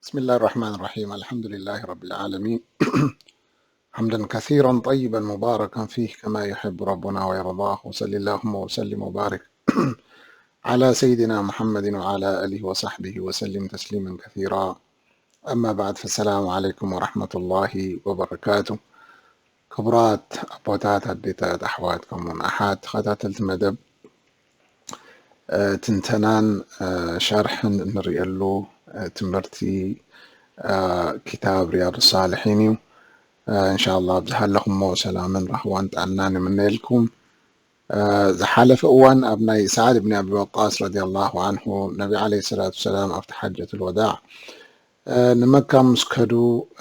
بسم الله الرحمن الرحيم. الحمد لله رب العالمين. حمدا كثيرا طيبا مباركا فيه كما يحب ربنا ويرضاه. وصل اللهم وسلم وبارك على سيدنا محمد وعلى آله وصحبه وسلم تسليما كثيرا. أما بعد، فالسلام عليكم ورحمة الله وبركاته. ክቡራት ኣቦታት፣ ኣዴታት፣ ኣሕዋት፣ ከምኡውን ኣሓት ተኸታተልቲ መደብ፣ እ፣ ትንተናን፣ እ፣ ሸርሕን እንርእየሉ፣ እ፣ ትምህርቲ፣ እ፣ ኪታብ ሪያድ ሳልሒን እዩ። እ፣ እንሻላ ኣብ ዝሃለኹሞ ሰላምን ራህዋን ጥዕናን ይምነየልኩም። እ፣ ዝሓለፈ እዋን ኣብ ናይ ሰዓድ ብን ኣቢ ወቃስ ረዲየላሁ ዓንሁ፣ ነቢ ዓለይሂ ሰላቱ ወሰላም ኣብቲ ሓጀቱል ወዳዕ፣ እ፣ ንመካ ምስ ከዱ፣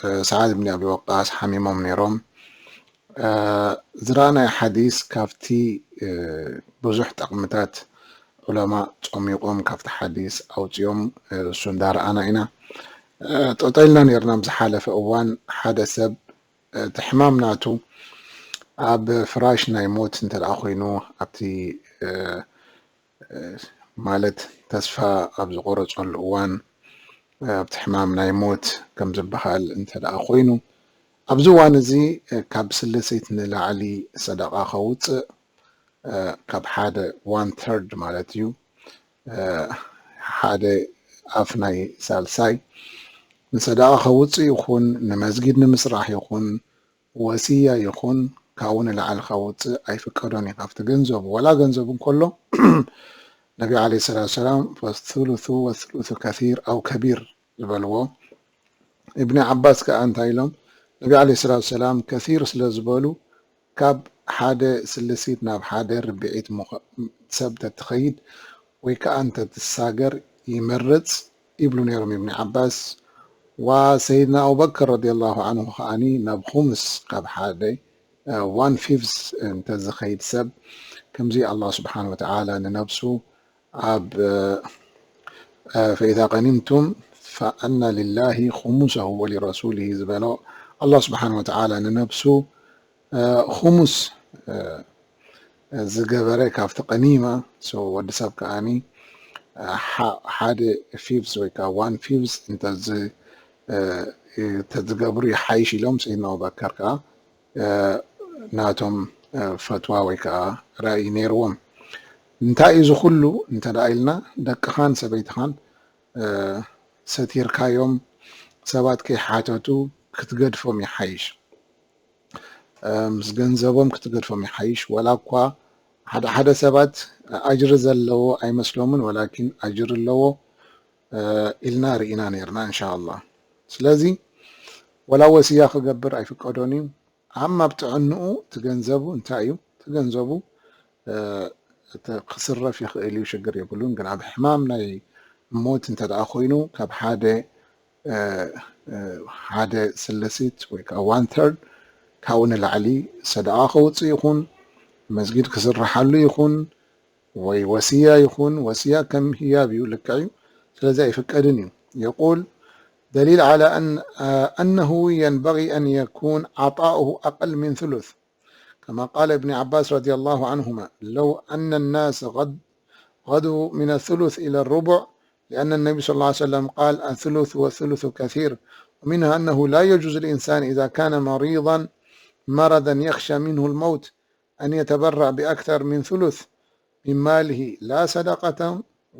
እ፣ ሰዓድ ብን ኣቢ ወቃስ ሓሚሞም ነይሮም። እ፣ ዝረኣናዮ ሓዲስ ካብቲ፣ እ፣ ብዙሕ ጠቕምታት ዑለማ ጾሚቖም ካብቲ ሓዲስ ኣውጺኦም፣ እ፣ እሱ እንዳረኣና ኢና። እ፣ ጠጠው ኢልና ነይርና ኣብ ዝሓለፈ እዋን ሓደ ሰብ፣ እ፣ እቲ ሕማም ናቱ ኣብ ፍራሽ ናይ ሞት እንተ ደኣ ኮይኑ ኣብቲ፣ እ፣ እ፣ ማለት ተስፋ ኣብ ዝቆረጸሉ እዋን፣ እ፣ ኣብቲ ሕማም ናይ ሞት ከም ዝበሃል እንተ ደኣ ኮይኑ፣ ኣብዚ እዋን እዚ፣ እ፣ ካብ ስልሲት ንላዕሊ ሰደቓ ከውጽእ፣ እ፣ ካብ ሓደ ዋን ተርድ ማለት እዩ፣ እ፣ ሓደ ኣፍ ናይ ሳልሳይ ንሰደቓ ከውጽእ ይኹን፣ ንመስጊድ ንምስራሕ ይኹን፣ ወስያ ይኹን፣ ካብኡ ንላዕሊ ከውጽእ ኣይፍቀዶን እዩ። ካብቲ ገንዘቡ፣ ወላ ገንዘቡ እንከሎ፣ ነቢ ዓለይሂ ሰላቱ ወሰላም፣ "ፈሱሉሱ ወሱሉሱ ከሲር ኣው ከቢር" ዝበልዎ። ኢብኒ ዓባስ ከኣ እንታይ ኢሎም? ነቢ ዓለይሂ ሰላቱ ወሰላም ከሲር ስለ ዝበሉ፣ ካብ ሓደ ስልሲት ናብ ሓደ ርብዒት ምኸ-፣ ሰብ ተትኸይድ ወይ ከኣ እንተትሳገር ይመርጽ ይብሉ ነይሮም ኢብኒ ዓባስ። ወሰይድና ኣቡበከር ረዲየላሁ ዓንሁ ከኣኒ ናብ ኹምስ ካብ ሓደ፣ እ፣ ዋን ፊፍዝ እንተዝኸይድ ሰብ፣ ከምዚ ኣላህ ስብሓን ወተዓላ ንነብሱ ኣብ፣ እ፣ እ፣ ፈኢዛ ቀኒምቱም ፈኣነ ሊላሂ ኹሙሰሁ ወሊረሱሊሂ ዝበሎ፣ ኣላህ ስብሓን ወተዓላ ንነብሱ፣ እ፣ ኹሙስ፣ እ፣ ዝገበረ ካብቲ ቀኒማ፣ ሶ ወዲ ሰብ ከኣኒ፣ እ፣ ሓ-፣ ሓደ ፊፍዝ ወይ ከዓ ዋን ፊፍዝ እንተዝ-፣ እ፣ እንተዝገብሩ ይሓይሽ ኢሎም ሰይድና ኣቡበከር ከዓ፣ እ፣ ናቶም፣ እ፣ ፈትዋ ወይ ከዓ ራእይ ነይርዎም። እንታይ እዩ እዚ ኩሉ እንተ ደኣ ኢልና፣ ደቅኻን ሰበይትኻን፣ እ፣ ሰቲርካዮም ሰባት ከይሓተቱ ክትገድፎም ይሓይሽ። እ፣ ምስ ገንዘቦም ክትገድፎም ይሓይሽ። ወላ እኳ ሓደ ሓደ ሰባት ኣጅሪ ዘለዎ ኣይመስሎምን፣ ወላኪን ኣጅሪ ኣለዎ፣ እ፣ ኢልና ርኢና ነይርና፣ እንሻ ኣላህ። ስለዚ ወላ ወስያ ክገብር ኣይፍቀዶን እዩ። ኣማ ኣብ ጥዕንኡ እቲ ገንዘቡ እንታይ እዩ? እቲ ገንዘቡ፣ እ፣ እቲ ክስረፍ ይኽእል እዩ፣ ሽግር የብሉን። ግን ኣብ ሕማም ናይ ሞት እንተ ደኣ ኮይኑ፣ ካብ ሓደ፣ እ፣ እ፣ ሓደ ስልሲት ወይ ከዓ ዋን ተርድ ካብኡ ንላዕሊ ሰደቓ ከውፅእ ይኹን፣ መስጊድ ክስርሓሉ ይኹን፣ ወይ ወስያ ይኹን፣ ወስያ ከም ህያብ እዩ፣ ልክዕ እዩ። ስለዚ ኣይፍቀድን እዩ። يقول: دليل على أن، آه، أنه ينبغي أن يكون عطاؤه أقل من ثلث. كما قال ابن عباس رضي الله عنهما: "لو أن الناس غد-، غدوا من الثلث إلى الربع"، لأن النبي صلى الله عليه وسلم قال: "الثلث والثلث كثير". ومنها أنه لا يجوز للإنسان إذا كان مريضا مرضا يخشى منه الموت أن يتبرع بأكثر من ثلث من ماله، لا صدقة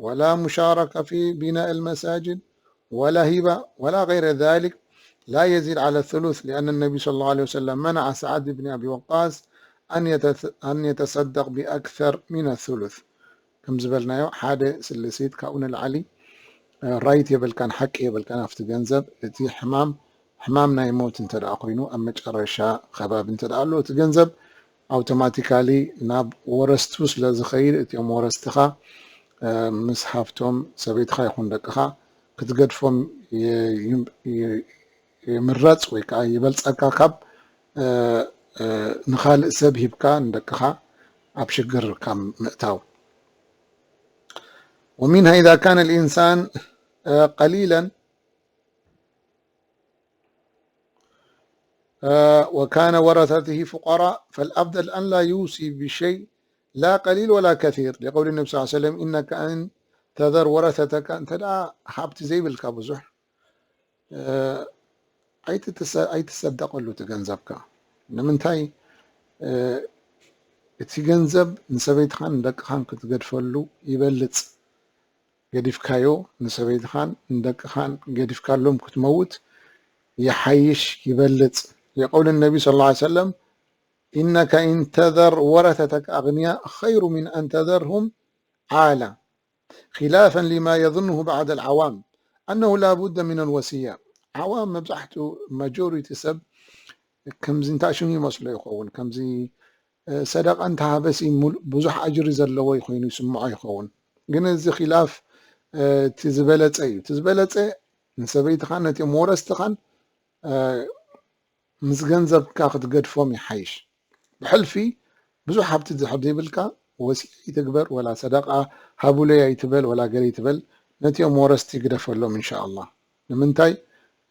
ولا مشاركة في بناء المساجد ولا هبة ولا غير ذلك، لا يزيد على الثلث، لأن النبي صلى الله عليه وسلم منع سعد بن أبي وقاص أن يتث-، أن يتصدق بأكثر من الثلث. ከም ዝበልናዮ፣ ሓደ ስልሲት ካብኡ ንላዕሊ፣ እ፣ ራይት የብልካን፣ ሓቂ የብልካን ኣብቲ ገንዘብ። እቲ ሕማም፣ ሕማም ናይ ሞት እንተ ደኣ ኮይኑ፣ ኣብ መጨረሻ ከባቢ እንተ ደኣ ኣሎ፣ እቲ ገንዘብ ኣውቶማቲካሊ ናብ ወረስቱ ስለ ዝኸይድ፣ እቲኦም ወረስትኻ፣ እ፣ ምስ ሃፍቶም ሰበይትኻ ይኹን ደቅኻ ክትገድፎም የ-፣ ይ-፣ ይ-፣ ይምረጽ ወይ ከዓ ይበልጸካ ካብ፣ እ፣ እ፣ ንኻልእ ሰብ ሂብካ ንደቅኻ ኣብ ሽግር ካብ ምእታው። ومنها إذا كان الإنسان، آه، قليلا، آه، وكان ورثته فقراء، فالأفضل أن لا يوصي بشيء لا قليل ولا كثير، لقول النبي صلى الله عليه وسلم: "إنك إن تذر ورثتك"، እንተ ደኣ ሃብቲ ዘይብልካ ብዙሕ፣ እ፣ ኣይትትሰ-፣ ኣይትሰደቐሉ እቲ ገንዘብካ። ንምንታይ? እ፣ እቲ ገንዘብ ንሰበይትኻን ንደቅኻን ክትገድፈሉ ይበልጽ። ገዲፍካዮ ንሰበይትኻን ንደቅኻን ገዲፍካሎም ክትመውት ይሓይሽ፣ ይበልጽ። لقول النبي صلى الله عليه وسلم: إنك إن تذر ورثتك أغنياء خير من أن تذرهم عالة، خلافا لما يظنه بعض العوام أنه لا بد من الوصية. ዓዋም መብዛሕትኡ፣ ማጆሪቲ ሰብ ከምዚ እንታይ ሽሙ ይመስሎ ይኸውን፣ ከምዚ፣ እ፣ ሰደቃ እንተሃበሲ ሙሉ-፣ ብዙሕ ኣጅሪ ዘለዎ ኮይኑ ይስምዖ ይኸውን። ግን እዚ ኺላፍ፣ እ፣ እቲ ዝበለጸ እዩ። እቲ ዝበለጸ ንሰበይትኻን ነቲ መወረስትኻን፣ እ፣ ምስ ገንዘብካ ክትገድፎም ይሓይሽ። ብሕልፊ ብዙሕ ሃብቲ ድሕር ዘይብልካ ወሲያ ይትግበር፣ ወላ ሰደቃ ሃቡለይ ኣይትበል፣ ወላ ገለ ይትበል፣ ነቲኦም ወረስቲ ግደፈሎም እንሻኣላህ። ንምንታይ?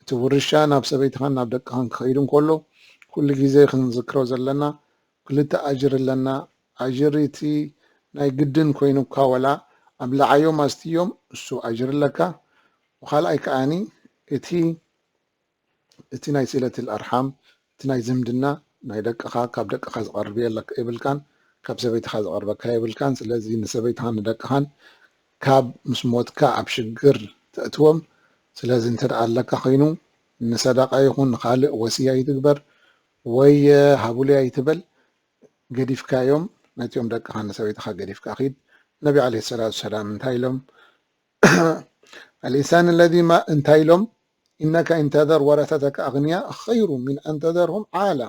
እቲ ውርሻ ናብ ሰበይትኻን ናብ ደቅኻን ክኸይድ እንከሎ፣ ኩሉ ግዜ ክንዝክሮ ዘለና፣ ክልተ ኣጅሪ ኣለና። ኣጅሪ እቲ ናይ ግድን ኮይኑ እኳ ወላ ኣብልዓዮም ኣስትዮም፣ እሱ ኣጅሪ ኣለካ። ወኻልኣይ ከኣኒ እቲ፣ እቲ ናይ ሲለትል ኣርሓም፣ እቲ ናይ ዝምድና፣ ናይ ደቅኻ፣ ካብ ደቅኻ ዝቐርብ የለካ፣ የብልካን፣ ካብ ሰበይትኻ ዝቐርበካ የብልካን። ስለዚ ንሰበይትኻን ንደቅኻን ካብ ምስ ሞትካ ኣብ ሽግር ተእትዎም። ስለዚ እንተ ደኣ ኣለካ ኮይኑ፣ ንሰደቃ ይኹን ንኻልእ ወሲያ ይትግበር፣ ወይ ሃቡለይ ኣይትበል፣ ገዲፍካዮም፣ ነቲኦም ደቅኻ ንሰበይትኻ ገዲፍካ ኺድ። ነቢ ዓለይሂ ሰላቱ ሰላም እንታይ ኢሎም? الإنسان الذي ما، እንታይ ኢሎም? إنك إن تذر ورثتك أغنياء خير من أن تذرهم عالة،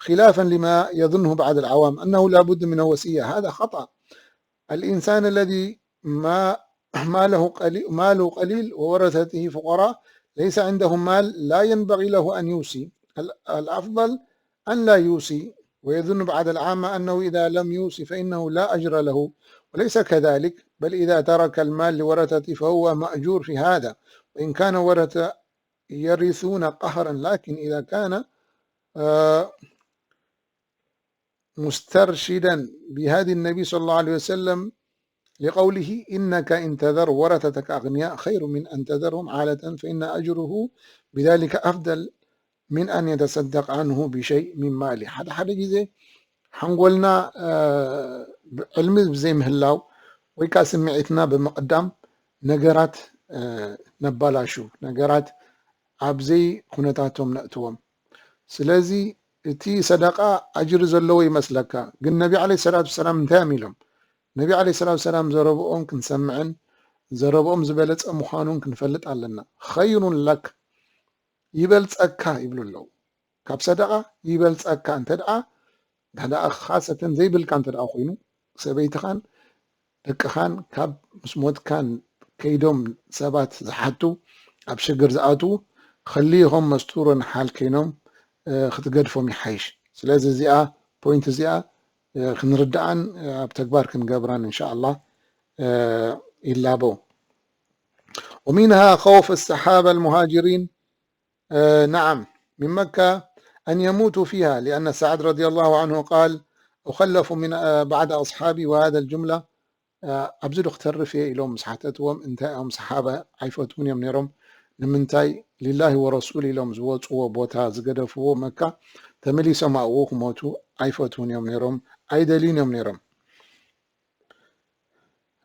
خلافا لما يظنه بعض العوام أنه لا بد من الوصية. هذا خطأ. الإنسان الذي ما، ماله قليل، ماله قليل وورثته فقراء، ليس عنده مال، لا ينبغي له أن يوصي. ال-، الأفضل أن لا يوصي، ويظن بعض العامة أنه إذا لم يوصي فإنه لا أجر له، وليس كذلك، بل إذا ترك المال لورثته فهو مأجور في هذا، وإن كان ورثة يرثون قهرا، لكن إذا كان، آه، مسترشدا بهدي النبي صلى الله عليه وسلم لقوله: إنك إن تذر ورثتك أغنياء خير من أن تذرهم عالة، فإن أجره بذلك أفضل من أن يتصدق عنه بشيء من ماله. ሓደ ሓደ ግዜ ሓንጎልና፣ እ፣ ብ-፣ ዕልሚ ብዘይምህላው ወይ ከዓ ስምዒትና ብምቕዳም ነገራት፣ እ፣ ነባላሹ፣ ነገራት ኣብ ዘይኩነታቶም ነእትዎም። ስለዚ እቲ ሰደቃ ኣጅሪ ዘለዎ ይመስለካ፣ ግን ነቢ ዓለይሂ ሰላቱ ሰላም እንታይ እዮም ኢሎም? ነቢ ዓለይሂ ሰላቱ ሰላም ዘረብኦም ክንሰምዕን ዘረብኦም ዝበለጸ ምዃኑን ክንፈልጥ ኣለና። ኸይሩን ለክ፣ ይበልጸካ ይብሉ ኣለዉ። ካብ ሰደቃ ይበልጸካ እንተ ደኣ፣ እንተ ደኣ ኻሰተን ዘይብልካ እንተ ደኣ ኮይኑ፣ ሰበይትኻን ደቅኻን ካብ ምስ ሞትካን ከይዶም ሰባት ዝሓቱ፣ ኣብ ሽግር ዝኣትዉ፣ ኸሊእኾም መስትሮን ሓል ኮይኖም፣ እ፣ ክትገድፎም ይሓይሽ። ስለዚ እዚኣ፣ ፖይንት እዚኣ፣ እ፣ ክንርድኣን፣ እ፣ ኣብ ተግባር ክንገብራን እንሻኣላህ፣ እ፣ ይላቦ። ومنها خوف الصحابة المهاجرين، آه، نعم، من مكة أن يموتوا فيها، لأن سعد رضي الله عنه قال: أخلف من، آه، بعد أصحابي، وهذا الجملة، آه، ኣብዚ ዶ ክተርፍ እየ ኢሎም ምስ ሓተትዎም፣ እንታይ እዮም ሰሓባ ኣይፈትዉን እዮም ነይሮም። ንምንታይ ሊላሂ ወረሱል ኢሎም ዝወፅዎ ቦታ ዝገደፍዎ መካ ተመሊሶም ኣብኡ ክሞቱ ኣይፈትዉን እዮም ነይሮም፣ ኣይደልዩን እዮም ነይሮም።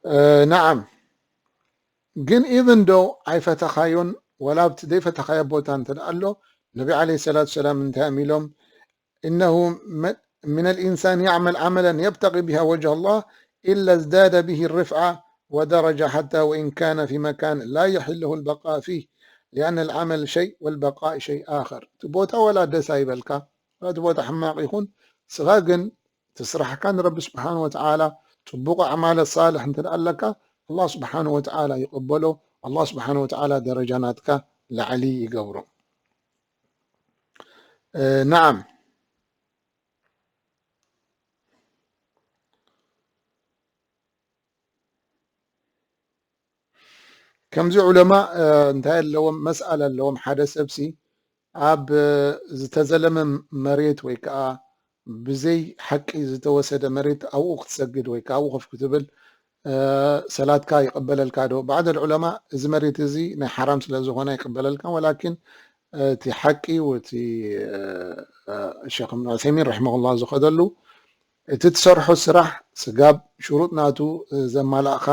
እ፣ ነዓም። ግን ኢቭን ዶ ኣይፈተኻዮን፣ ወላ ኣብቲ ዘይፈተኻዮ ቦታ እንተ ደኣ ኣሎ፣ ነቢ ዓለይሂ ሰላቱ ሰላም እንታይ እዮም ኢሎም? إنه م-، من الإنسان يعمل عملا يبتغي بها وجه الله إلا ازداد به رفعة ودرجة حتى وإن كان في مكان لا يحل له البقاء فيه، لأن العمل شيء والبقاء شيء آخر. እቲ ቦታ ወላ ደስ ኣይበልካ፣ እቲ ቦታ ሕማቕ ይኹን፣ ንስኻ ግን እቲ ስራሕካ ንረቢ ስብሓን ወተዓላ፣ ጽቡቕ ኣዕማለ ሳልሕ እንተ ደኣ ኣለካ፣ ኣላህ ስብሓን ወተዓላ ይቕበሎ፣ ኣላህ ስብሓን ወተዓላ ደረጃ ናትካ ላዕሊ ይገብሮ። እ፣ ነዓም። ከምዚ ዑለማ፣ እ፣ እንታይ ኣለዎም? መስኣላ ኣለዎም። ሓደ ሰብሲ ኣብ፣ እ፣ ዝተዘለመ መሬት ወይ ከዓ ብዘይ ሓቂ ዝተወሰደ መሬት ኣብኡ ክትሰግድ ወይ ከዓ ኣብኡ ኮፍ ክትብል፣ ሰላትካ ይቕበለልካ ዶ? ባዕድ ዑለማ፣ እዚ መሬት እዚ ናይ ሓራም ስለ ዝኾነ ኣይቅበለልካን፣ ወላኪን እቲ ሓቂ፣ እቲ ሸክ እብን ዑሰይሚን ረሒመሁላ ዝኸደሉ፣ እቲ ትሰርሖ ስራሕ ስጋብ ሽሩጥ ናቱ ዘማላእኻ፣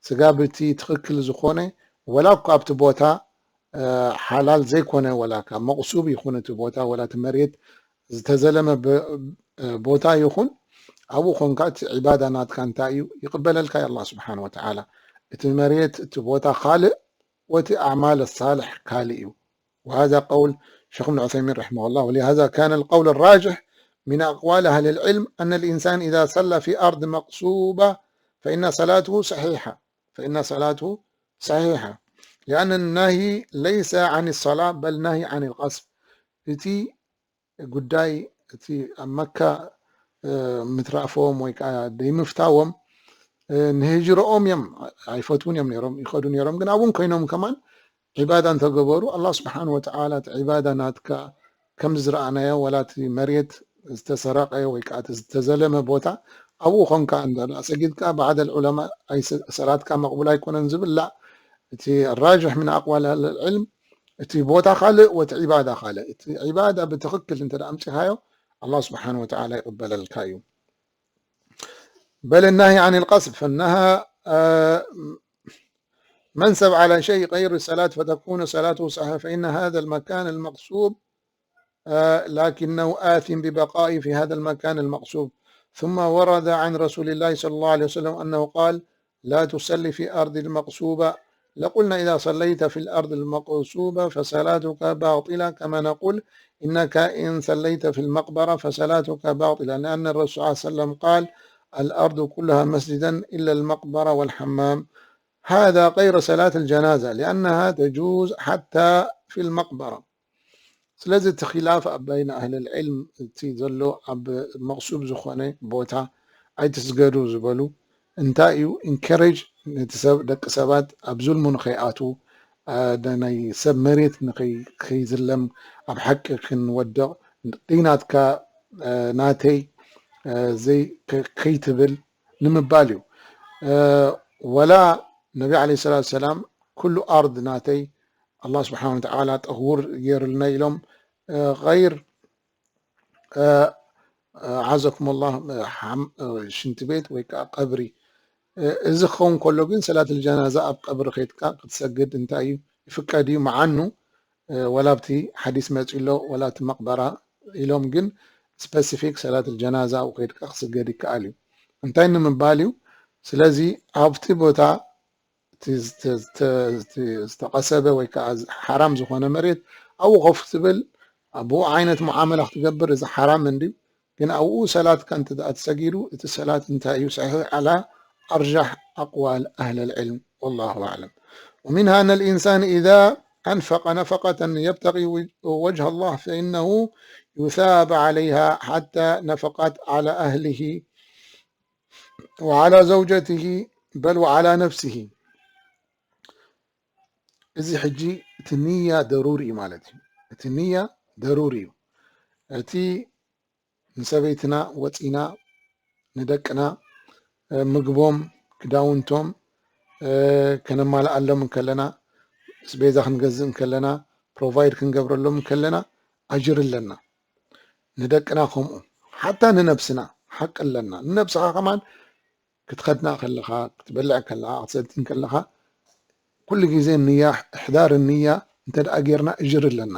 ስጋብ እቲ ትኽክል ዝኾነ፣ ወላ እኳ ኣብቲ ቦታ ሓላል ዘይኮነ፣ ወላ ካብ መቕሱብ ይኹን እቲ ቦታ፣ ወላ እቲ መሬት ዝተዘለመ ቦታ ይኹን፣ ኣብኡ ኾንካ እቲ ዒባዳ ናትካ እንታይ እዩ? ይቕበለልካ እዩ ኣላህ ስብሓን ወተዓላ። እቲ መሬት፣ እቲ ቦታ ካልእ፣ ወቲ ኣዕማል ሳልሕ ካልእ እዩ። وهذا قول شيخ ابن عثيمين رحمه الله، ولهذا كان القول الراجح من أقوال أهل العلم أن الإنسان إذا صلى في أرض مقصوبة فإن صلاته صحيحة، فإن صلاته صحيحة، لأن النهي ليس عن الصلاة بل نهي عن الغصب. እቲ ጉዳይ እቲ ኣብ መካ ምትራፎም ወይ ከዓ ደይምፍታዎም ንህጅረኦም እዮም ኣይፈትውን እዮም ነይሮም፣ ይኸዱ ነይሮም። ግን ኣብኡን ኮይኖም ከማን ዒባዳ እንተገበሩ ኣላህ ስብሓን ወተዓላ እቲ ዒባዳ ናትካ ከም ዝረኣናዮ፣ ወላ እቲ መሬት ዝተሰረቀ ወይ ከዓ ዝተዘለመ ቦታ ኣብኡ ኾንካ እንተ ሰጊድካ ባዕደል ዑለማ ሰላትካ መቕቡል ኣይኮነን ዝብል ላ። እቲ ራጅሕ ምን ኣቅዋል ዕልም፣ እቲ ቦታ ካልእ ወቲ ዒባዳ ካልእ። እቲ ዒባዳ ብትኽክል እንተ ኣምፂኻዮ ኣላህ ስብሓን ወተዓላ ይቕበለልካ እዩ። بل النهي عن القصد فالنهى منصب على شيء غير الصلاة فتكون صلاته صحيحة، فإن هذا المكان المقصود لكنه آثم ببقائه في هذا المكان المقصود. ثم ورد عن رسول الله صلى الله عليه وسلم أنه قال: لا تصلي في أرض المقصوبة. لقلنا: إذا صليت في الأرض المقصوبة فصلاتك باطلة، كما نقول: إنك إن صليت في المقبرة فصلاتك باطلة، لأن الرسول صلى الله عليه وسلم قال: الأرض كلها مسجدا إلا المقبرة والحمام. هذا غير صلاة الجنازة، لأنها تجوز حتى في المقبرة. ስለዚ እቲ ኺላፍ ኣብ በይነ ኣህለል ዕልም እቲ ዘሎ ኣብ መቕሱብ ዝኾነ ቦታ ኣይትስገዱ ዝበሉ እንታይ እዩ? ኢንከሬጅ ነቲ ሰብ፣ ደቂ ሰባት ኣብ ዙልሙ ንኸይኣትዉ፣ አ፣ ናይ ሰብ መሬት ንኸይ-፣ ከይዝለም፣ ኣብ ሓቂ ክንወድቕ፣ ቂናትካ፣ አ፣ ናተይ፣ አ፣ ዘይ-፣ ከ-፣ ከይትብል ንምባል እዩ። አ፣ ወላ ነቢ ዓለይሂ ሰላቱ ሰላም ኩሉ ኣርድ ናተይ ኣላህ ስብሓን ወተዓላ ጠሁር ገይሩልና ኢሎም፣ እ፣ ገይር፣ እ፣ እ፣ ዓዘኩም ኣላህ፣ እ፣ ሓም-፣ እ፣ ሽንቲ ቤት ወይ ከዓ ቀብሪ። እ፣ እዚ ክኸውን ከሎ ግን ሰላት ልጀናዛ ኣብ ቀብሪ ኸይድካ ክትሰግድ እንታይ እዩ? ይፍቀድ እዩ። መዓኑ፣ እ፣ ወላ ኣብቲ ሓዲስ መፂኡ ኣሎ፣ ወላ እቲ መቅበራ ኢሎም፣ ግን ስፐሲፊክ ሰላት ልጀናዛ ኣብኡ ኸይድካ ክስገድ ይከኣል እዩ። እንታይ ንምባል እዩ? ስለዚ ኣብቲ ቦታ እቲ ዝተ-፣ ዝተ-፣ ዝተ-፣ ዝተቐሰበ ወይ ከዓ ሓራም ዝኾነ መሬት ኣብኡ ኮፍ ክትብል፣ ኣብኡ ዓይነት ሙዓመላ ክትገብር፣ እዚ ሓራም እንድዩ። ግን ኣብኡ ሰላትካ እንተ ደኣ ተሰጊዱ፣ እቲ ሰላት እንታይ እዩ? ሰሒሕ ዓላ ኣርጃሕ ኣቅዋል ኣህለል ዕልም። ወላሁ ኣዕለም። ومنها أن الإنسان إذا أنفق نفقة يبتغي وجه الله فإنه يثاب عليها حتى نفقت على أهله وعلى زوجته بل وعلى نفسه. እዚ ሕጂ እቲ ንያ ደሩሪ እዩ ማለት እዩ። እቲ ንያ ደሩሪ እዩ። እቲ ንሰበይትና ወፂና ንደቅና፣ እ፣ ምግቦም፣ ክዳውንቶም፣ እ፣ ከነማልኣሎም እንከለና፣ ስቤዛ ክንገዝእ እንከለና፣ ፕሮቫይድ ክንገብረሎም እንከለና፣ ኣጅር ኣለና። ንደቅና ከምኡ። ሓታ ንነብስና ሓቂ ኣለና። ንነብስኻ ከማን ክትኸድና ከለኻ፣ ክትበልዕ ከለኻ፣ ክትሰቲ ከለኻ፣ ኩሉ ግዜ ንያ፣ እሕዳር ንያ እንተ ደኣ ጌርና እጅር ኣለና።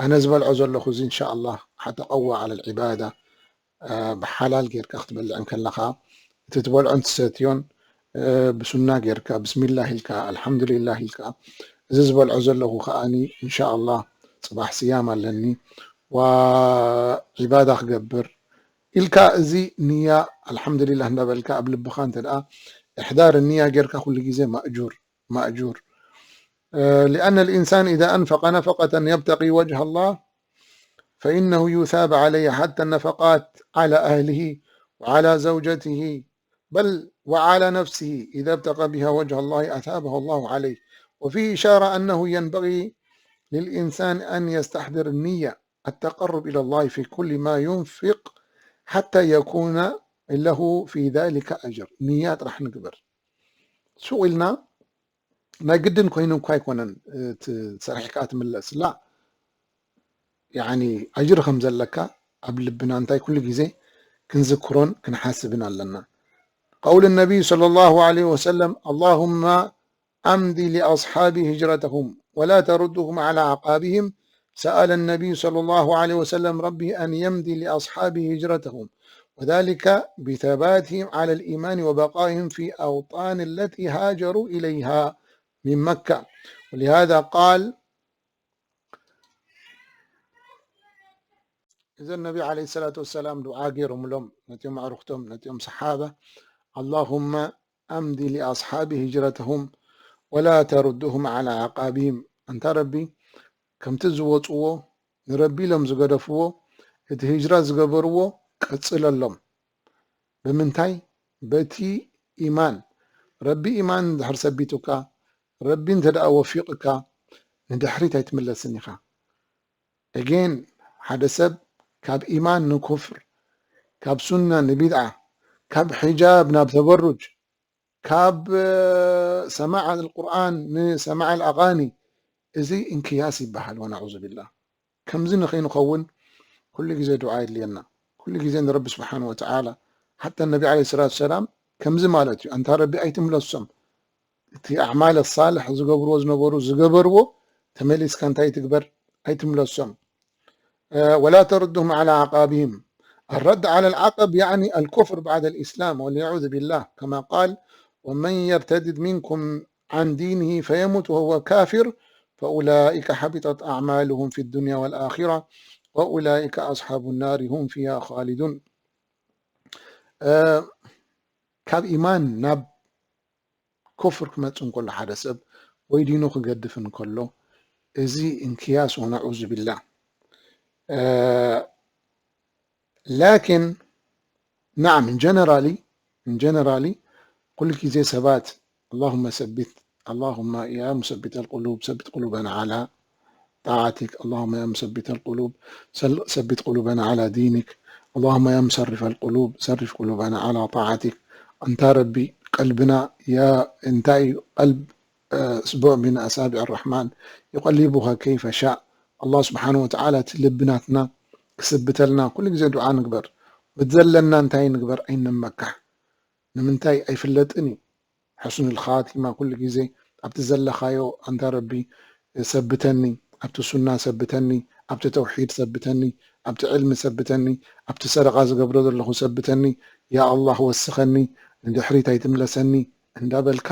ኣነ ዝበልዖ ዘለኹ እዚ እንሻ ኣላህ ሓተቀዋ ዓለል ዒባዳ፣ እ፣ ብሓላል ጌርካ ክትበልዕ ከለኻ፣ እቲ ትበልዖን ትሰትዮን፣ እ፣ ብሱና ጌርካ፣ ብስሚላህ ኢልካ፣ ኣልሓምዱሊላህ ኢልካ፣ እዚ ዝበልዖ ዘለኹ ከኣኒ እንሻ ኣላህ ጽባሕ ስያም ኣለኒ፣ ዋ ዒባዳ ክገብር፣ ኢልካ እዚ ንያ ኣልሓምዱሊላህ እንዳበልካ ኣብ ልብኻ እንተ ደኣ እሕዳር ንያ ጌርካ ኩሉ ግዜ ማእጁር፣ ማእጁር። እ፣ لأن الإنسان إذا أنفق نفقة يبتغي وجه الله فإنه يثاب عليها حتى النفقات على أهله وعلى زوجته بل وعلى نفسه إذا ابتغى بها وجه الله أثابه الله عليه. وفيه إشارة أنه ينبغي للإنسان أن يستحضر النية التقرب إلى الله في كل ما ينفق حتى يكون له في ذلك أجر። ንያ ጥራሕ ንግበር። ሱቕ ኢልና ናይ ግድን ኮይኑ እኳ ኣይኮነን፣ እቲ ሰሪሕካ ትምለስ። ላ፣ ያኒ ኣጅሪ ከም ዘለካ ኣብ ልብና እንታይ ኩሉ ግዜ ክንዝክሮን ክንሓስብን ኣለና። قول النبي صلى الله عليه وسلم: اللهم أمض لأصحابي هجرتهم ولا تردهم على أعقابهم. سأل النبي صلى الله عليه وسلم ربه أن يمضي لأصحابه هجرتهم، وذلك بثباتهم على الإيمان وبقائهم في أوطان التي هاجروا إليها من مكة. ولهذا قال، እዘን ነቢ ዓለይሂ ሰላቱ ወሰላም ዱዓ ገይሮምሎም ነቲኦም ኣዕሩኽቶም፣ ነቲኦም ሰሓባ፣ اللهم أمض لأصحابي هجرتهم ولا تردهم على أعقابهم። ኣንታ ረቢ፣ ከምቲ ዝወፅዎ፣ ንረቢ ኢሎም ዝገደፍዎ፣ እቲ ሂጅራ ዝገበርዎ ቀፅለሎም። ብምንታይ? በቲ ኢማን። ረቢ ኢማን እንድሕር ሰቢቱካ፣ ረቢ እንተ ደኣ ወፊቕካ፣ ንድሕሪት ኣይትምለስን ኢኻ። Again፣ ሓደ ሰብ ካብ ኢማን ንኩፍር፣ ካብ ሱና ንቢድዓ፣ ካብ ሒጃብ ናብ ተበሩጅ፣ ካብ ሰማዕ ኣልቁርኣን ንሰማዕ ኣልኣጋኒ፣ እዚ እንክያስ ይበሃል። ወነዑዙ ቢላህ። ከምዚ ንኸይንኸውን ኩሉ ግዜ ዱዓ የድልየና። ኩሉ ግዜ ንረቢ ስብሓን ወተዓላ፣ ሓታ ነቢ ዓለይሂ ሰላቱ ሰላም ከምዚ ማለት እዩ። ኣንታ ረቢ ኣይትምለሶም። እቲ ኣዕማል ሳልሕ ዝገብርዎ ዝነበሩ ዝገበርዎ ተመሊስካ እንታይ ትግበር? ኣይትምለሶም። ولا تردهم على أعقابهم. الرد على العقب يعني الكفر بعد الإسلام والعياذ بالله، كما قال: ومن يرتدد منكم عن دينه فيمت وهو كافر فأولئك حبطت أعمالهم في الدنيا والآخرة وأولئك أصحاب النار هم فيها خالدون. ካብ ኢማን ናብ ኩፍር ክመጽእ እንከሎ ሓደ ሰብ ወይ ዲኑ ክገድፍ እንከሎ፣ እዚ እንክያስ ወነዑዙ ቢላህ። ላኪን ናዓም፣ ጀነራሊ ጀነራሊ ኩሉ ግዜ ሰባት اللهم ثبت اللهم يا مثبت القلوب ثبت قلوبنا على طاعتك اللهم يا مثبت القلوب ثبت قلوبنا على دينك اللهم يا مصرف القلوب صرف قلوبنا على طاعتك። ኣንታ ረቢ ቀልብና ያ እንታይ እዩ ቀልብ ስቡዕ من أصابع الرحمن يقلبها كيف شاء። ኣላህ ስብሓን ወተዓላ እቲ ልቢ ናትና ክስብተልና ኩሉ ግዜ ዱዓ ንግበር። ብዘለና እንታይ ንግበር ኣይንመካሕ። ንምንታይ ኣይፍለጥን እዩ። ሕሱኑል ኻቲማ ኩሉ ግዜ ኣብቲ ዘለኻዮ ኣንታ ረቢ ሰብተኒ፣ ኣብቲ ሱና ሰብተኒ፣ ኣብቲ ተውሒድ ሰብተኒ፣ ኣብቲ ዕልሚ ሰብተኒ፣ ኣብቲ ሰደቓ ዝገብሮ ዘለኹ ሰብተኒ፣ ያ ኣላህ ወስኸኒ፣ ንድሕሪት ኣይትምለሰኒ እንዳበልካ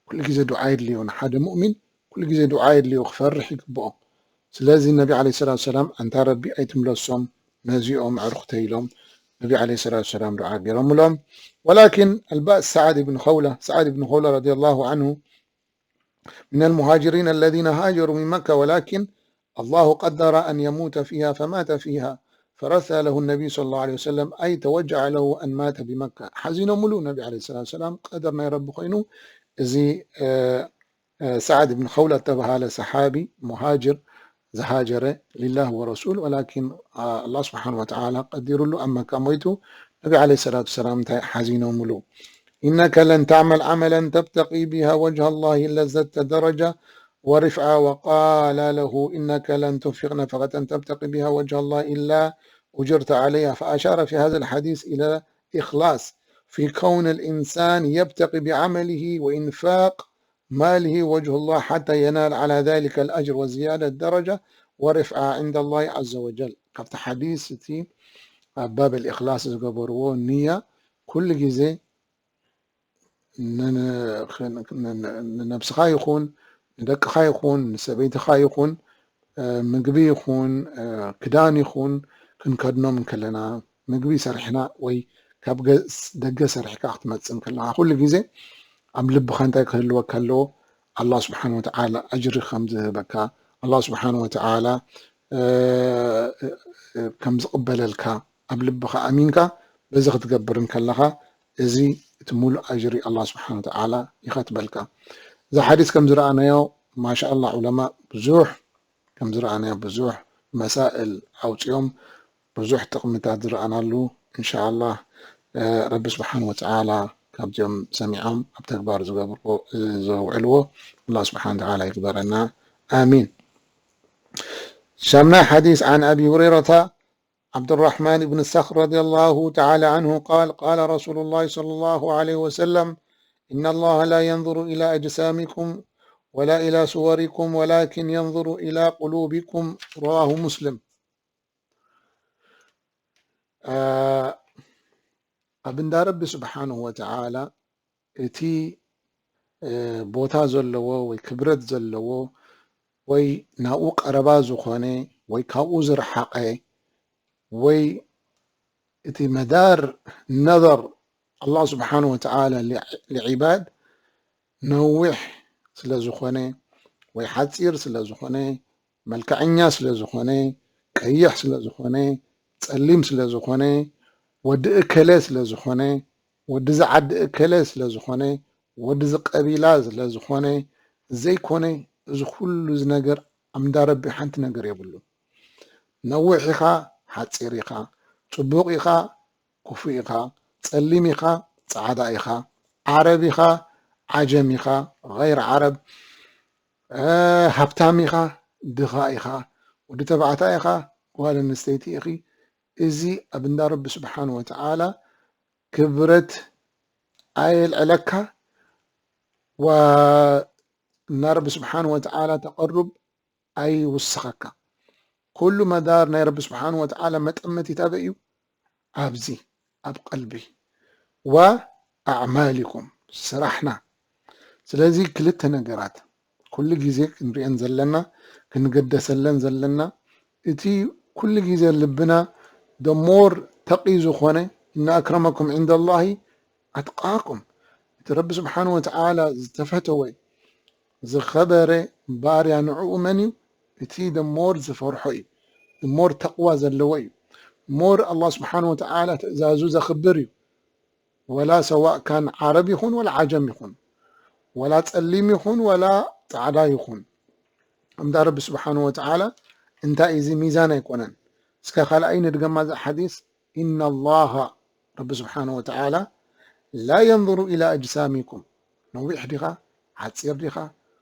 ኩሉ ግዜ ዱዓ የድልዮ። ንሓደ ሙእሚን ኩሉ ግዜ ዱዓ የድልዮ፣ ክፈርሕ ይግብኦ። ስለዚ ነቢ ዓለይሂ ሰላቱ ሰላም ኣንታ ረቢ ኣይትምለሶም ነዚኦም ኣዕሩኽተይ ኢሎም ነቢ ዓለይሂ ሰላቱ ሰላም ዱዓ ገይሮምሎም። ولكن البأس سعد بن خولة، سعد بن خولة رضي الله عنه من المهاجرين الذين هاجروا من مكة، ولكن الله قدر أن يموت فيها فمات فيها، فرثى له النبي صلى الله عليه وسلم، أي توجع له أن مات بمكة. ሓዚኖምሉ ነቢ ዓለይሂ ሰላቱ ሰላም፣ ቀደር ናይ ረቢ ኮይኑ፣ እዚ፣ እ፣ እ፣ ሳዕድ ብን ኸውላ እተባሃለ ሰሓቢ ሙሃጅር ዝሃጀረ ሊላህ ወረሱል፣ ወላኪን፣ አ፣ ኣላህ ስብሓን ወተዓላ ቀዲሩሉ ኣብ መካ ሞይቱ፣ ነቢ ዓለይሂ ሰላቱ ሰላም እንታይ ሓዚኖምሉ? إنك لن تعمل عملا تبتغي بها وجه الله إلا ازددت درجة ورفعة، وقال له: إنك لن تنفق نفقة تبتغي بها وجه الله إلا أجرت عليها. فأشار في هذا الحديث إلى إخلاص في كون الإنسان يبتغي بعمله وإنفاق ماله وجه الله حتى ينال على ذلك الأجر وزيادة درجة ورفعة عند الله عز وجل. ካብቲ ሓዲስ እቲ ኣብ ባብ الإخلاص ዝገበርዎ ንያ ኩሉ ግዜ ን-፣ ን-፣ ን-፣ ን-፣ ንነብስኻ ይኹን፣ ንደቅኻ ይኹን፣ ንሰበይትኻ ይኹን፣ እ፣ ምግቢ ይኹን፣ እ፣ ክዳን ይኹን ክንከድኖም እንከለና፣ ምግቢ ሰሪሕና ወይ ካብ ገ-፣ ደገ ሰሪሕካ ክትመጽእ እንከለኻ፣ ኩሉ ግዜ ኣብ ልብኻ እንታይ ክህልወካ ኣለዎ? ኣላህ ስብሓን ወተዓላ ኣጅሪ ከም ዝህበካ፣ ኣላህ ስብሓን ወተዓላ፣ እ፣ እ፣ እ፣ ከም ዝቕበለልካ ኣብ ልብኻ ኣሚንካ በዚ ክትገብር እንከለኻ፣ እዚ እቲ ሙሉእ ኣጅሪ ኣላህ ስብሓን ወተዓላ ይኸትበልካ። እዛ ሓዲስ ከም ዝረኣናዮ፣ ማሻ ኣላህ፣ ዑለማ ብዙሕ ከም ዝረኣናዮ ብዙሕ መሳእል ኣውፂኦም፣ ብዙሕ ጥቕምታት ዝረኣናሉ፣ እንሻ ኣላህ ረቢ ስብሓን ወተዓላ ካብዚኦም ሰሚዖም ኣብ ተግባር ዝገብርዎ፣ ዘውዕልዎ ኣላህ ስብሓን ወተዓላ ይግበረና። ኣሚን። ሻምናይ ሓዲስ፣ عن أبي هريرة عبد الرحمن بن صخر رضي الله تعالى عنه قال قال رسول الله صلى الله عليه وسلم إن الله لا ينظر إلى أجسامكم ولا إلى صوركم ولكن ينظر إلى قلوبكم رواه مسلم. ኣብ እንዳ ረቢ ስብሓንሁ ወተዓላ እቲ ቦታ ዘለዎ ወይ ክብረት ዘለዎ ወይ ናብኡ ቀረባ ዝኾነ ወይ ካብኡ ዝረሓቐ ወይ እቲ መዳር ነዘር ኣላህ ስብሓንሁ ወተዓላ ልዒባድ ነዊሕ ስለ ዝኾነ ወይ ሓፂር ስለ ዝኾነ፣ መልክዐኛ ስለ ዝኾነ፣ ቀይሕ ስለ ዝኾነ፣ ፀሊም ስለ ዝኾነ፣ ወዲ እከለ ስለ ዝኾነ፣ ወዲ ዝዓዲ እከለ ስለ ዝኾነ፣ ወዲ ዝቀቢላ ስለ ዝኾነ ዘይኮነ፣ እዚ ኩሉ እዚ ነገር ኣምዳ ረቢ ሓንቲ ነገር የብሉን። ነዊሕ ኢኻ፣ ሓፂር ኢኻ፣ ፅቡቕ ኢኻ፣ ክፉእ ኢኻ፣ ፀሊም ኢኻ፣ ፃዕዳ ኢኻ፣ ዓረብ ኢኻ፣ ዓጀም ኢኻ፣ ገይር ዓረብ፣ ሃብታም ኢኻ፣ ድኻ ኢኻ፣ ወዲ ተባዕታይ ኢኻ፣ ጓል ኣንስተይቲ ኢኺ፣ እዚ ኣብ እንዳ ረቢ ስብሓን ወተዓላ ክብረት ኣየልዕለካ፣ እና ረቢ ስብሓን ወተዓላ ተቐሩብ ኣይውስኸካ። ኩሉ መዳር ናይ ረቢ ስብሓን ወተዓላ መጠመቲት ኣበይ እዩ? ኣብዚ ኣብ ቀልቢ። ወኣዕማሊኩም፣ ስራሕና። ስለዚ ክልተ ነገራት ኩሉ ግዜ ክንሪአን ዘለና፣ ክንገደሰለን ዘለና፣ እቲ ኩሉ ግዜ ልብና ደሞር ተቒ ዝኾነ፣ እነ ኣክረመኩም ዕንደላሂ ኣትቃኩም፣ እቲ ረቢ ስብሓን ወተዓላ ዝተፈተወ ዝኸበረ ባርያ ንዕኡ መን እዩ? እቲ ደሞር ዝፈርሖ እዩ። ሞር ተቕዋ ዘለዎ እዩ። ሞር ኣላህ ስብሓን ወተዓላ ትእዛዙ ዘኽብር እዩ። ወላ ሰዋእ ካን ዓረብ ይኹን ወላ ዓጀም ይኹን፣ ወላ ጸሊም ይኹን ወላ ጻዕዳ ይኹን፣ እምዳ ረቢ ስብሓን ወተዓላ እንታይ እዚ ሚዛን ኣይኮነን። እስከ ካልኣይ ንድገማ እዛ ሓዲስ፣ ኢነ ላሃ፣ ረቢ ስብሓን ወተዓላ፣ ላ የንظሩ ኢላ ኣጅሳሚኩም፣ ነዊሕ ዲኻ፣ ሓፂር ዲኻ፣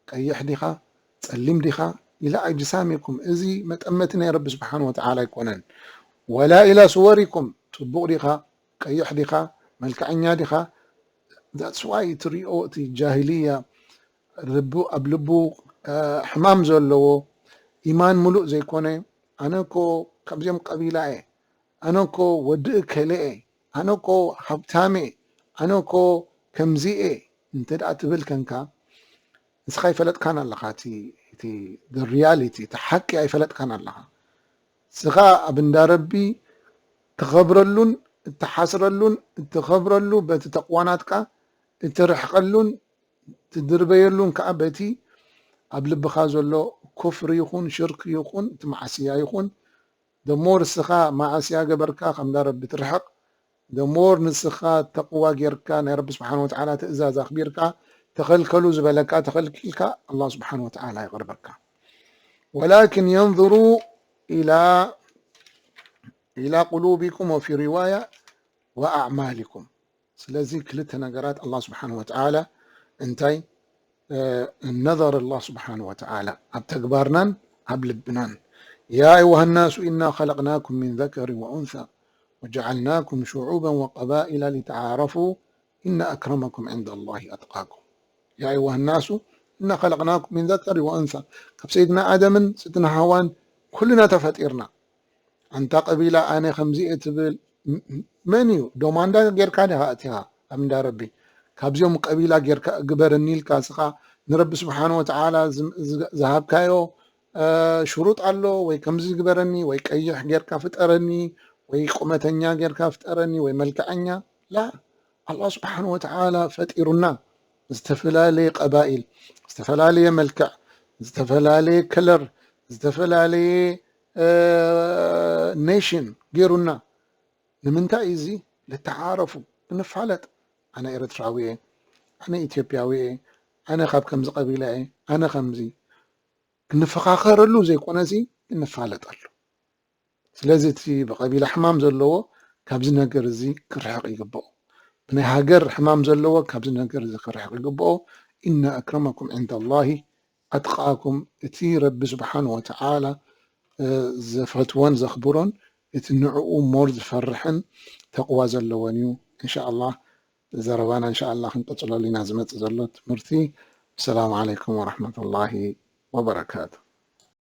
ቀይሕ ዲኻ፣ ጸሊም ዲኻ፣ ኢላ ኣጅሳሚኩም፣ እዚ መጠመቲ ናይ ረቢ ስብሓን ወተዓላ ኣይኮነን። ወላ ኢላ ስወሪኩም፣ ጽቡቕ ዲኻ፣ ቀይሕ ዲኻ፣ መልክዐኛ ዲኻ፣ that's why ትሪኦ እቲ ጃሂልያ ልቡ ኣብ ልቡ ሕማም ዘለዎ ኢማን ሙሉእ ዘይኮነ፣ ኣነ እኮ ካብዚኦም ቀቢላ እየ፣ ኣነ እኮ ወዲ እከለ እየ፣ ኣነ እኮ ሃብታም እየ፣ ኣነ እኮ ከምዚ እየ እንተ ደኣ ትብል ከንካ፣ ንስኻ ኣይፈለጥካን ኣለኻ። እቲ ሪያሊቲ፣ እቲ ሓቂ ኣይፈለጥካን ኣለኻ። ንስኻ ኣብ እንዳ ረቢ ትኸብረሉን እትሓስረሉን እትኸብረሉ በቲ ተቕዋናትካ እትርሕቐሉን ትድርበየሉን ከዓ በቲ ኣብ ልብኻ ዘሎ ኩፍሪ ይኹን ሽርክ ይኹን እቲ ማዕስያ ይኹን ደሞር ንስኻ ማዕስያ ገበርካ ከምዳ ረቢ ትርሕቕ፣ ደሞር ንስኻ ተቕዋ ጌርካ ናይ ረቢ ስብሓን ወተዓላ ትእዛዝ ኣኽቢርካ፣ ተኸልከሉ ዝበለካ ተኸልኪልካ ኣላህ ስብሓን ወተዓላ ይቕርበካ። ወላኪን የንظሩ ኢላ ኢላ ቁሉቢኩም ወፊ ሪዋያ ወኣዕማሊኩም። ስለዚ ክልተ ነገራት ኣላህ ስብሓን ወተዓላ እንታይ ነዘር ኣላህ ስብሓን ወተዓላ ኣብ ተግባርናን ኣብ ልብናን። ያ ኣዩሃ ናሱ ኢና ኸለቅናኩም ምን ዘከሪ ወኡንሳ ወጀዓልናኩም ሽዑበን ወቀባኢላ ሊተዓረፉ ኢነ ኣክረመኩም ዕንደ ኣላሂ ኣትቃኩም። ያ ኣዩሃ ናሱ እና ኸለቅናኩም ሚን ዘከሪ ወእንሳ፣ ካብ ሰይድና ኣደምን ሰይድና ሃዋን ኩልና ተፈጢርና። ኣንታ ቀቢላ ኣነ ከምዚ እየ ትብል መን እዩ? ዶማንዳ ጌርካ ዲኻ ኣቲኻ ኣብ እንዳ ረቢ? ካብዚኦም ቀቢላ ጌርካ ግበረኒ ኢልካ እስኻ ንረቢ ስብሓን ወተዓላ ዝሃብካዮ ሽሩጥ ኣሎ ወይ ከምዚ ግበረኒ ወይ ቀይሕ ጌርካ ፍጠረኒ ወይ ቁመተኛ ጌርካ ፍጠረኒ ወይ መልክዐኛ ላ። ኣላህ ስብሓን ወተዓላ ፈጢሩና ዝተፈላለየ ቀባኢል፣ ዝተፈላለየ መልክዕ፣ ዝተፈላለየ ከለር፣ ዝተፈላለየ ኔሽን ገይሩና። ንምንታይ እዚ? ልተዓረፉ፣ ንፋለጥ። ኣነ ኤርትራዊ እየ፣ ኣነ ኢትዮጵያዊ እየ፣ ኣነ ካብ ከምዚ ቀቢላ እየ፣ ኣነ ከምዚ ክንፈኻኸረሉ ዘይኮነሲ ክንፋለጠሉ። ስለዚ እቲ ብቐቢላ ሕማም ዘለዎ ካብዚ ነገር እዚ ክርሕቕ ይግብኦ። ብናይ ሃገር ሕማም ዘለዎ ካብዚ ነገር እዚ ክርሕቕ ይግብኦ። إن أكرمكم عند الله أتقاكم። እቲ ረቢ ስብሓን ወተዓላ ዝፈትወን ዘኽብሮን እቲ ንዕኡ ሞር ዝፈርሕን ተቕዋ ዘለዎን እዩ። እንሻ ኣላህ ዘረባና እንሻ ኣላህ ክንቀፅለሉ ኢና ዝመፅእ ዘሎ ትምህርቲ። ሰላም ዓለይኩም ወረሕመቱላሂ ወበረካቱ።